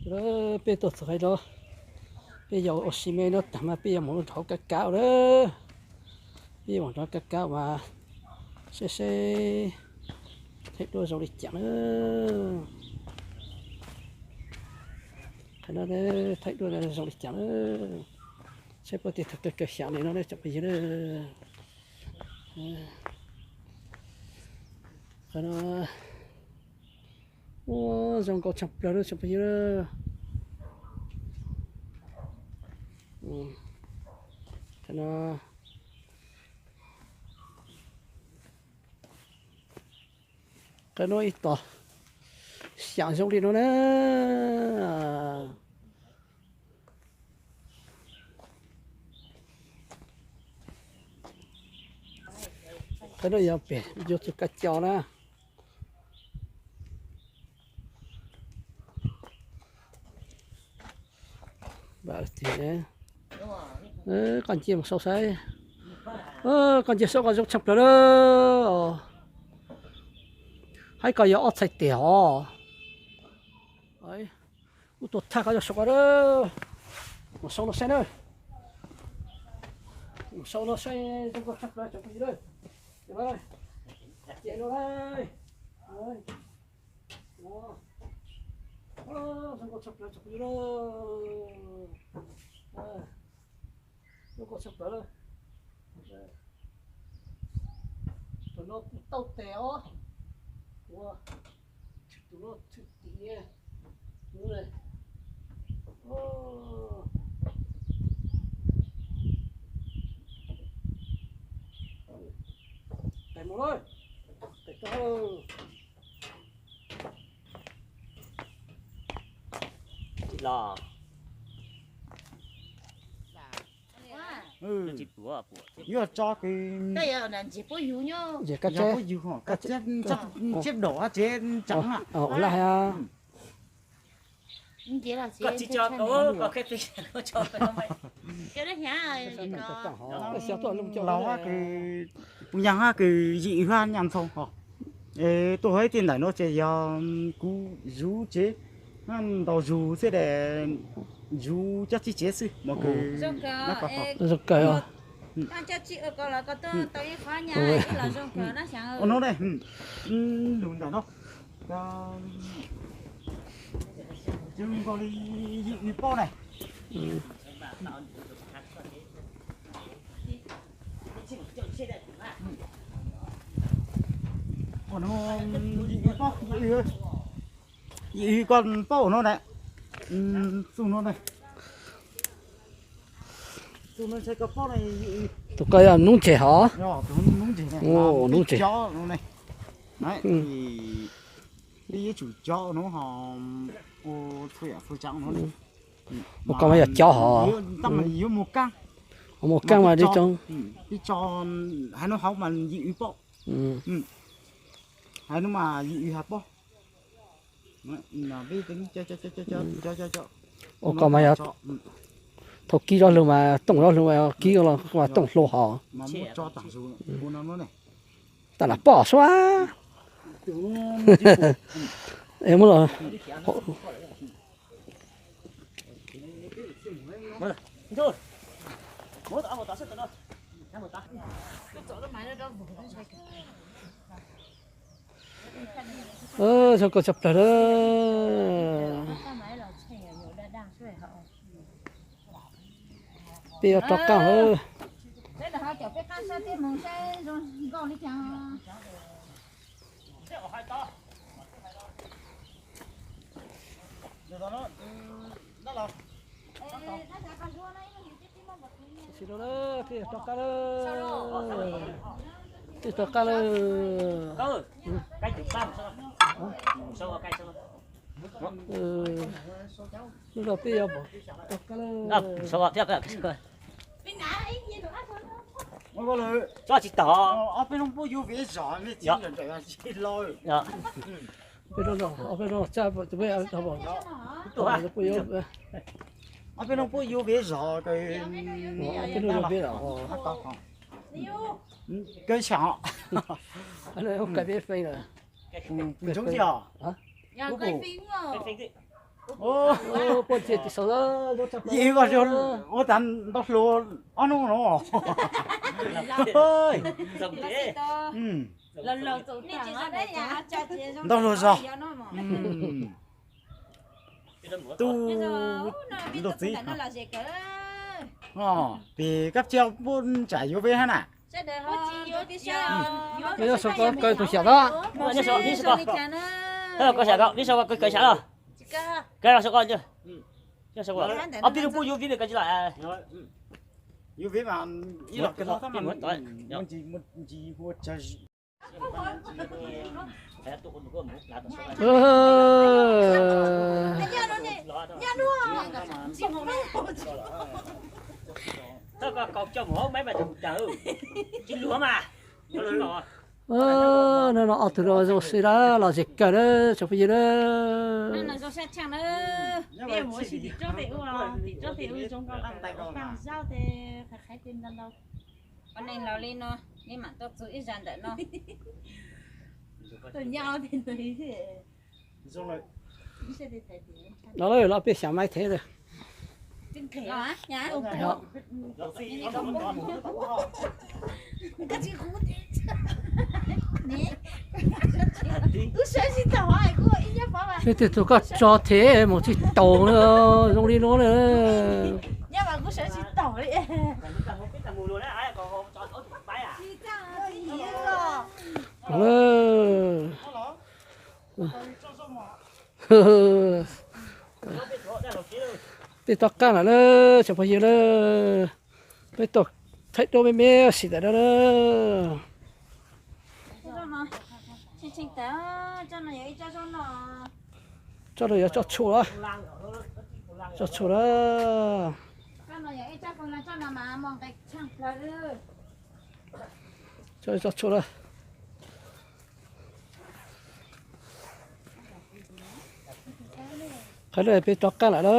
Peb tuaj txog qhov no, peb yog ua si me no tag mas peb yuav mus rau hauv kab kab lawm. Peb yuav mus rau kab kab mas seb seb thaij duab zoo li cas na. Qhov no thaij duab zoo li cas na. Saib puas tau thaij kawg kawg xyav li no ne tsoom phooj ywg na. Qhov no, ua, zoo nkauj tshaj plaws na tsoom phooj ywg na. Qhov no, qhov no ib tog xyav zoo li no na. Qhov no yog pem yuav txug kab co na. Koj cia mus sau saib. Koj cia sau koj zoo tshaj plaws na. Haib koj yog ob txhais tes os. Kuv tuaj thaj koj yog sau koj na. Mus sau no saib na. Mus sau no saib zoo nkauj tshaj plaws tsoom phooj ywg na. Cia no na. Zoo nkauj tshaj plaws tsoom phooj ywg na. Zoo nkauj tshaj plaws na. Tus no kuj tau tes os. Ua, tus no thwj tim. Tes mus lawm. Tes tau. Los. Yuav tso kws, yog puab yug, tsiab daum tsev tseev. Laus kws, puas yog kws yim hab nyaj ntxhoo os. Tuaj hab tej ntawm no ces yog kuv zuv tsev, ntaus zug xwb es, zuv cov txiv tsev xwb mas kws. Zoo kawg. Ua no ne, lug ntawm no, zoo nkaus li yim paub ne. Ua no, yim paub, yim koj paub ua no ne. Txug no ne. Tus koj yog nub ntseg hov. Nub ntseg. Peb yuav tsum cov no ho, ua txhua yam txhua tsav no. Ua koj mas yog cov hov. Yuav mus kaab. Mus kaab mas li tso, hais no hauv mas yim paub. Hais no mas yim has paub. Ua koj mas yog, thaum kib zov lug mas tooj zov lug mas kib los mas tooj hlo hov. Tam lam poj suab. Muab los. Zoo koj tshaj plaws na. Peb yuav rov qaab lawm. Peb rov qaab lawm. Peb rov qaab lawm. Hnub no peb yuav rov qaab lawm. Tsis tau. Ob peb leeg puab yuav vev zog, tsis los. Ob peb leeg puab yuav vev zog, kawg xyaam. Kuv tsoom thiab. Ua cas ntau hluas ob hnub no. Ntau hluas zog. Tub, ntuj txiv, pem kab cia puab tsam yuav peb hab na. Koj sau koj kaw tus xyam tod. Koj sau koj kaw xyam los. Kaw los sau koj. Ob peb lub pub yuav vib kaw tsis los. Yuav vib mas ib los kaw tod mas ntsis hu. No no ob tug no zoo xwb na, los zem kawg na tsoom phooj ywg na. Ua neeg laus li no, li mam tuaj txug ib zag ntawm no. Los los peb xyav maiv thev lawm. Peb tej tug koj tso thev mus tsis taus zoo li no na. Peb rov qab lawm na tsoom phooj ywg na. Peb tuaj thaij duab me me sim ntawm no na. Tsob no yog tsob tshuaj, tsob tshuaj na. Tsob tshuaj na. Qhov no peb rov qab lawm na.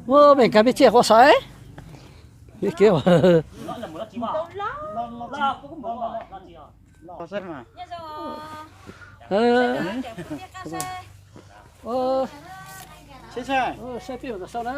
Ua, me nkag peb tsiaj quaj saib. Peb kev saib peb ua tom sau na.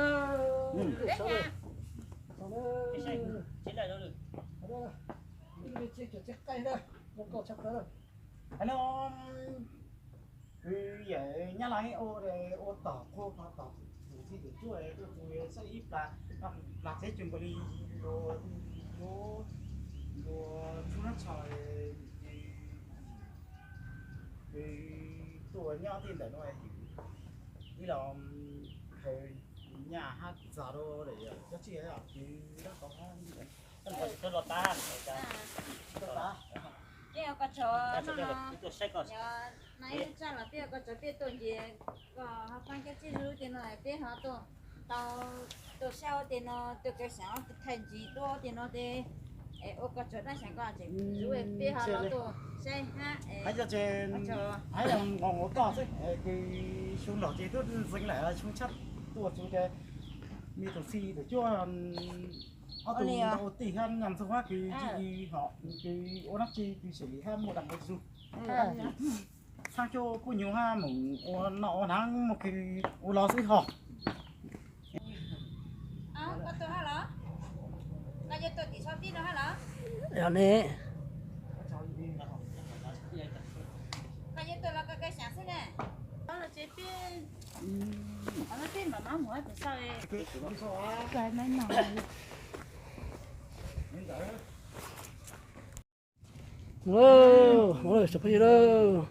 Kwv yawm Nyab Laj ua, ua tom qhua tom tus txij tus tsuaj tuaj txug saib ib plag, plag txhiab cuag nkaus li luag, luag tshub nab tsho, ces kwv tuaj nyob tej ntawm no, ib los khaws nyaj hab txag rau cov txij kwv dab qau hab. Peb ua koj tsov peb tuaj nce, koj ho pab cov txij zub tej no peb ho tuaj tau, tuaj saib ua tej no, tuaj kaw xyam thaij ntsis duab tej no tes, ua koj tsov dab xyam koj tseem zub peb ho los tuaj saib hab. Hab yog ces, hab yog nqos nqus toj xwb, kwv xyoo laus ces twb ntxeev lawm, xyoo tshab tuaj txug ces me tus txij tus cuab ob tug ua tij hab nyaj ntxoog hab kwv tsis i hom kwv ua dab tsi kwv xyem li hab muaj dab qau zug. Txhab cuab kuj nyuj hab mus ua noj ua hnav muaj kwv ua los xwb hos. Yog ne. Tsoom phooj ywg,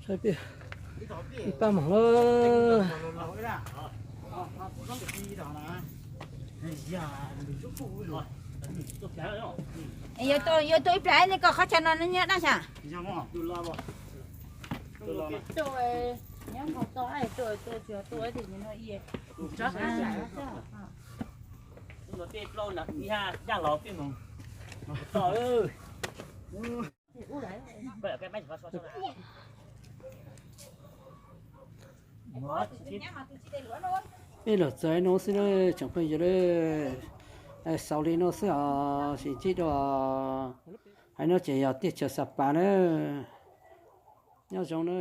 saib peb ib pab moog lawm. Yuav tuaj ib plag nej koj qhov chaw no nyob dab xyam. Peb los txog no xwb na tsoom phooj ywg, Xaus li no xwb os, sib ntsib dua. Hais no ces yog teb chaws Xa Pas na. Nyob zoo na.